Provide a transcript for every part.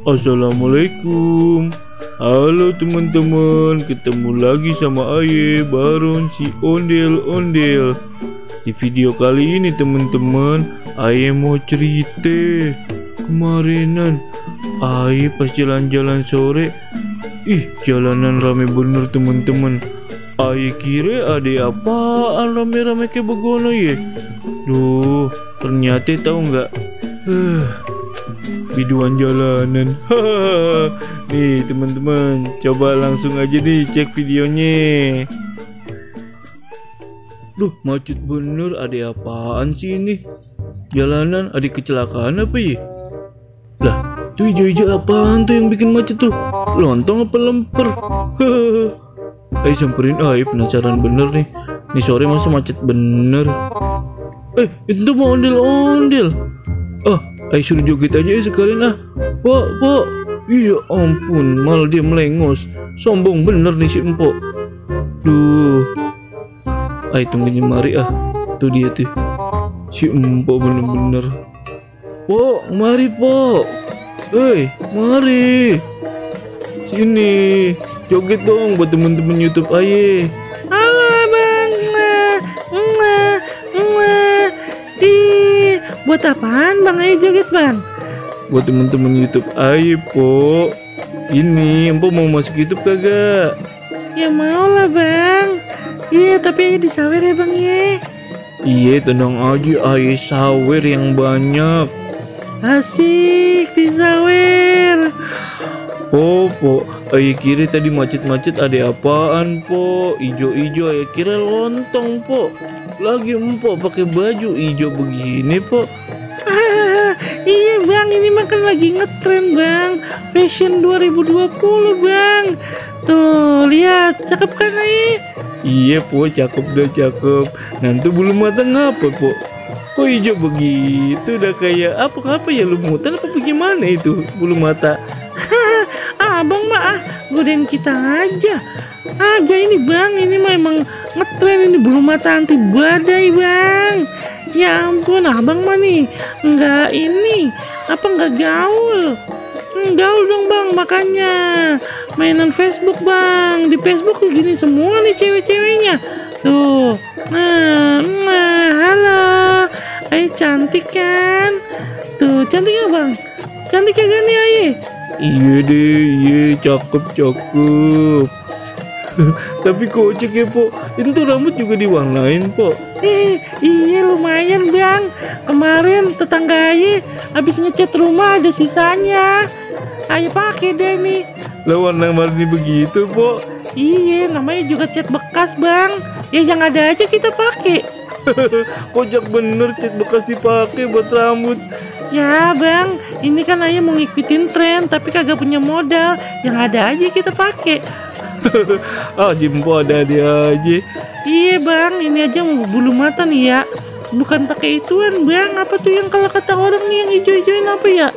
Assalamualaikum. Halo teman-teman, ketemu lagi sama Aye Baron si ondel-ondel. Di video kali ini teman-teman, Aye mau cerita. Kemarinan Aye pas jalan-jalan sore, jalanan rame bener teman-teman. Aye kira ada apaan rame-rame kayak begono ya. Duh, ternyata tahu nggak? Biduan jalanan. Nih teman-teman, coba langsung aja nih cek videonya. Duh, macet bener, ada apaan sih ini? Jalanan ada kecelakaan apa ya? Lah, tuh hijau-hijau apaan tuh yang bikin macet tuh? Lontong apa lemper? Ayo samperin, ayo penasaran bener nih. Nih sore masa macet bener. Itu mau ondel-ondel. Ayo suruh joget aja ya sekalian ah. Pak. Iya ampun, malah dia melengos. Sombong bener nih si empok. Duh. Ayo tungguin mari ah. Tuh dia tuh. Si empok bener-bener. Pok, mari pok. Mari. Sini. Joget dong buat temen-temen YouTube Aye. Halo bang. Buat apaan bang Aye joget bang? Buat temen-temen YouTube Aye po. Ini empok mau masuk YouTube kagak? Ya mau lah bang. Iya tapi Aye disawer ya bang ya. Iya tenang aja, Aye sawer yang banyak. Asik disawer. Po, Aye kira tadi macet-macet ada apaan po? Ijo-ijo Aye kira lontong po. Lagi empok pakai baju hijau begini po. Iya bang, ini makan lagi ngetren bang. Fashion 2020 bang. Tuh lihat, cakep kan Aye? Iya po, cakep dah cakep. Nanti bulu mata ngapa po? Kok hijau begitu, udah kayak apa ya, lumutan apa bagaimana itu bulu mata? Abang mah godain kita aja. Agak ini bang, ini memang ngetren ini bulu mata anti badai bang. Ya ampun, abang mah nih nggak ini apa nggak gaul? Gaul dong bang, makanya mainan Facebook bang. Di Facebook gini semua nih cewek-ceweknya. Tuh, halo, Aye cantik kan? Tuh cantik ya bang? Cantik ya nih Aye? Iya deh, iya cakep. Tapi kocak ya po, itu rambut juga diwarnain po. Iya lumayan bang. Kemarin tetangga Aye habis ngecat rumah ada sisanya. Aye pakai deh nih. Lah warna-warni begitu po. Iya namanya juga cat bekas bang. Ya yang ada aja kita pakai. Kocak bener cat bekas dipakai buat rambut. Ya bang, ini kan Aye mau ngikutin tren tapi kagak punya modal. Yang ada aja kita pakai. Jimpo ada dia aja. Iya bang, ini aja mau bulu mata nih ya. Bukan pakai ituan bang. Apa tuh yang kalau kata orang nih yang hijau-hijauin apa ya?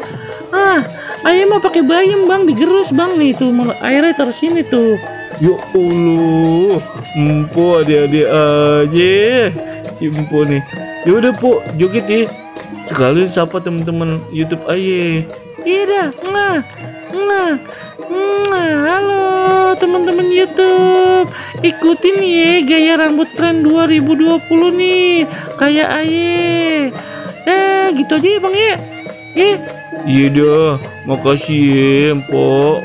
Aye mau pakai bayam bang, digerus bang nih tuh airnya taruh sini tuh. Ya Allah, empo ada-ada aja si empo nih. Ya udah po, joget ya. Sekalian sapa teman-teman YouTube Aye. Iya dah, halo teman-teman YouTube. Ikutin ya gaya rambut tren 2020 nih kayak Aye. Gitu aja ya bang ya. Iya dah, makasih ya empok.